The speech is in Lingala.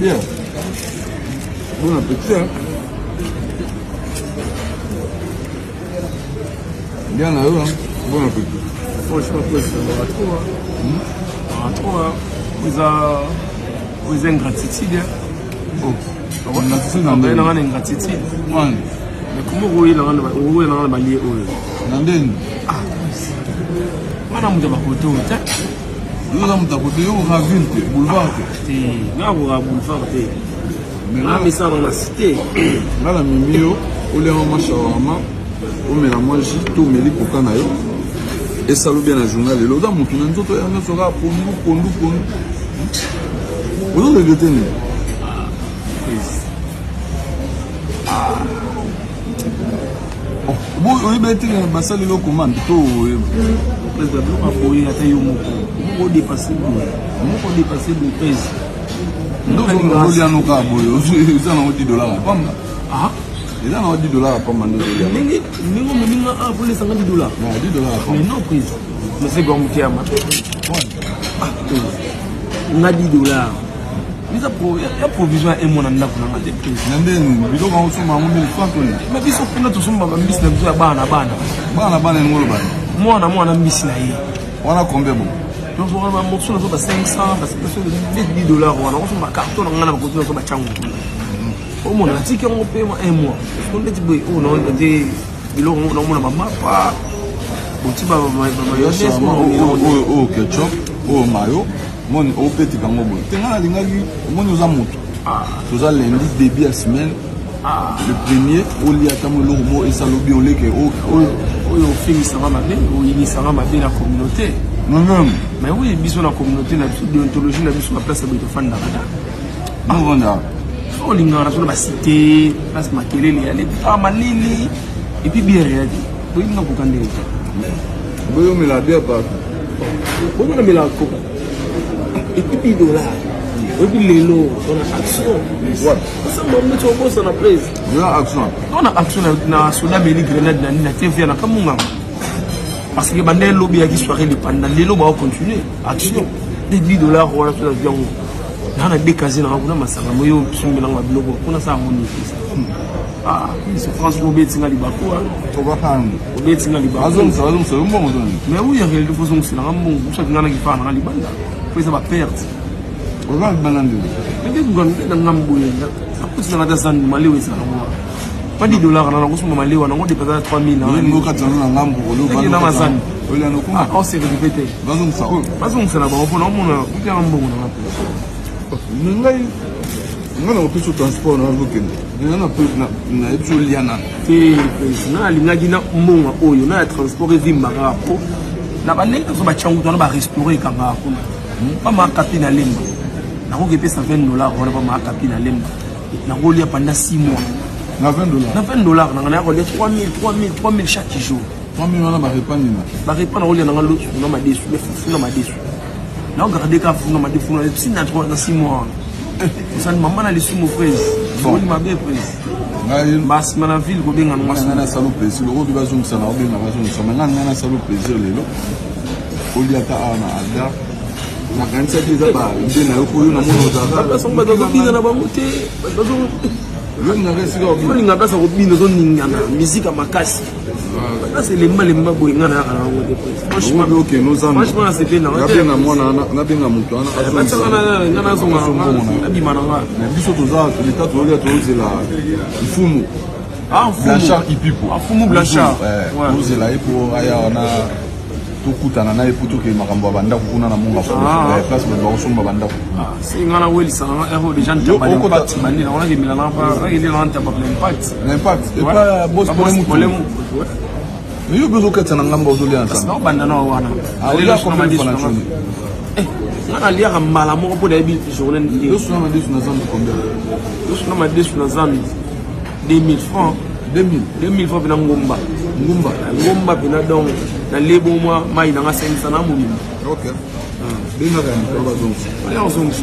Bien. Bon appétit, hein. Bien na yo, hein. Bon appétit. Franchement, président, mawa trop, hein. Mawa trop, hein. Eza eza ingratitude, hein. Oh. Ingratitude na ndenge. Na ingratitude. Wana. Mais comment okoyela nga na balie oyo? Na ndenge. Ah. Wana moto ya bakoto te. Yo oza moto ya kote, yo okoka ville te, boulevard te. Te, nga akoka boulevard te. Nga mesana na cité. Nga na mimi yo, olia mwa shawarma, omela mwa jus to omeli coca na yo. Esalo bien na journal lelo. Oza moto na nzoto ya nyonso kaka pondu pondu pondu. Ozo regretter nini? Ah. Oyebi ete basali yo commande to président biloko ya boye ata yo moko moko odepasse boye moko odepasse boye pese ndozolia no kaka boye eza nango 10 dollar ya pamba ah? eza nango 10 dollar ya pamba nde ozolia ndenge ndenge omeminga a polesanga 10 dollar 10 dollar ya pamba mais non prise mais c'est bon mutema ah nga 10 dollar eza ya provision ya emo na ndako na nga te prise na ndenge nini biloko yango osomba yango 1000 francs to nini mais biso kuna tosomba bambisi na biso ya bana na bana bana na bana elingi oloba mwana mwana mbisi na ye wana combien bon tozwaka bamorceau nazo ba 500 ba 10 dollars wana osomba carton na ngai na bakoki nazo batyango kuna omona natiki yango mpe un mois po ndeti boye oyo nde biloko yango naomona bamapa oti oyo ketchup oyo mayo moni opetika yango boye te ngai nalingaki omoni oza moto ah. Toza lundi début ya semaine ah. Le premier olia ata mo eloko moko esala obi oleke oyo ofingisanga mabe oyinisanga mabe na communauté. Non. Mais oui, biso na communauté na biso, déontologie na biso, baplace ya boye tofandaka ta. Novanda. Olingaka na biso na bacité place makelele ya leta malili et puis bière ya te boyinga koka ndenge te. Boyomela bière partout. Bongo namelaka koka et puis 10 dollars oyebi lelo tona action osamba mbeti obosana prise tona action na soda meli grenade na nini na tv na kamunganga parce que banda elobi yaki soirée lipanda lelo bao continuer action de 10 dollars wana so nazwi yango naa na dekase nanga kuna masanga moyo sombelanga biloko kuna sala yango nini. Ah, souffrance obeti nga libaku. Obeti nga libaku. Azongisa azongisa yo mbongo zoni. Mais oui, en réalité faut zongisa nga mbongo. Kusa nga na kifana nga libanda. Faut eza ba perte. Oza libanda ndenge. Mais que nga na ngambo boye. Akuti na ta zandu malewa ezala ngo. Pas 10 dollars na nakosomba malewa nango depasa 3000 na. Yo kati na ngambo olo na mazandu. Oyo na kuma. Ah, on s'est retrouvé te. Bazongisa oyo. Bazongisa na bango pona omona kuta mbongo na nga. Ngai nga na kopesa transport na nazokende nayebi so olia nano te. Président alingaki na mbongo oyo na ya transport evimbaka po na bandenge nazo batyango wana barestaurant ekangaka kuna bamakapi na Lemba. Nakoki epesa 20 dollar wana bamakapi na Lemba, nakolia pendant 6 mois. Na 20 dollar? Na 20 dollar nanga naya kolia 3000 3000 3000 chaque jour. 3000 wana barepas nini? Barepas nakolia nanga loso na madesu, fufu na madesu. Naogarde kaka fufu na madesu si na 6 mois wana osali mama na lisumu prise oli mabe prise basima na ville kobenga. Ngai nasala plaisir oyo bazongisa na obenga bazongisa me ngai nasala plaisir lelo oliaka awa na Algar. Nakanisaki eza baide na yo po yo namoni ozalaka bazobina na bango te. Olingaka esika olinga place ya kobina, ozoningana misika makasi, place elembalemba boye. Nga nayaka na yango te. Franchement, nasepeli. Nabenga mwana wana, nabenga moto wana. Nga nazonga, nabima na nga. Biso toza leta, tozolia, tozozela mfumu Blanchard Ipipo. Mfumu Blanchard. Tozela ye po aya wana tokutana na ye po tokende makambo ya bandako kuna na monga place bato bakosomba bandako. Nga nawelisaka nga ero déjà ntaba l'impact bandi nango nakemela nakendela ntaba l'impact. L'impact epa bos polemu. Mais yo mpe ozokatisa na ngambo, ozolia na naobanda na wana. Nga naliaka mbala moko mpo nayebi journée. Loso na madesu na zambi combien? Loso na madesu na zambi 2000 francs. 2000? 2000 francs mpena ngomba. Ngomba. Ngomba mpena. Donc nalebo mwa mai nanga 500 na mobimba. Ok, bengaka ya moto bazongisa. Ozongisa.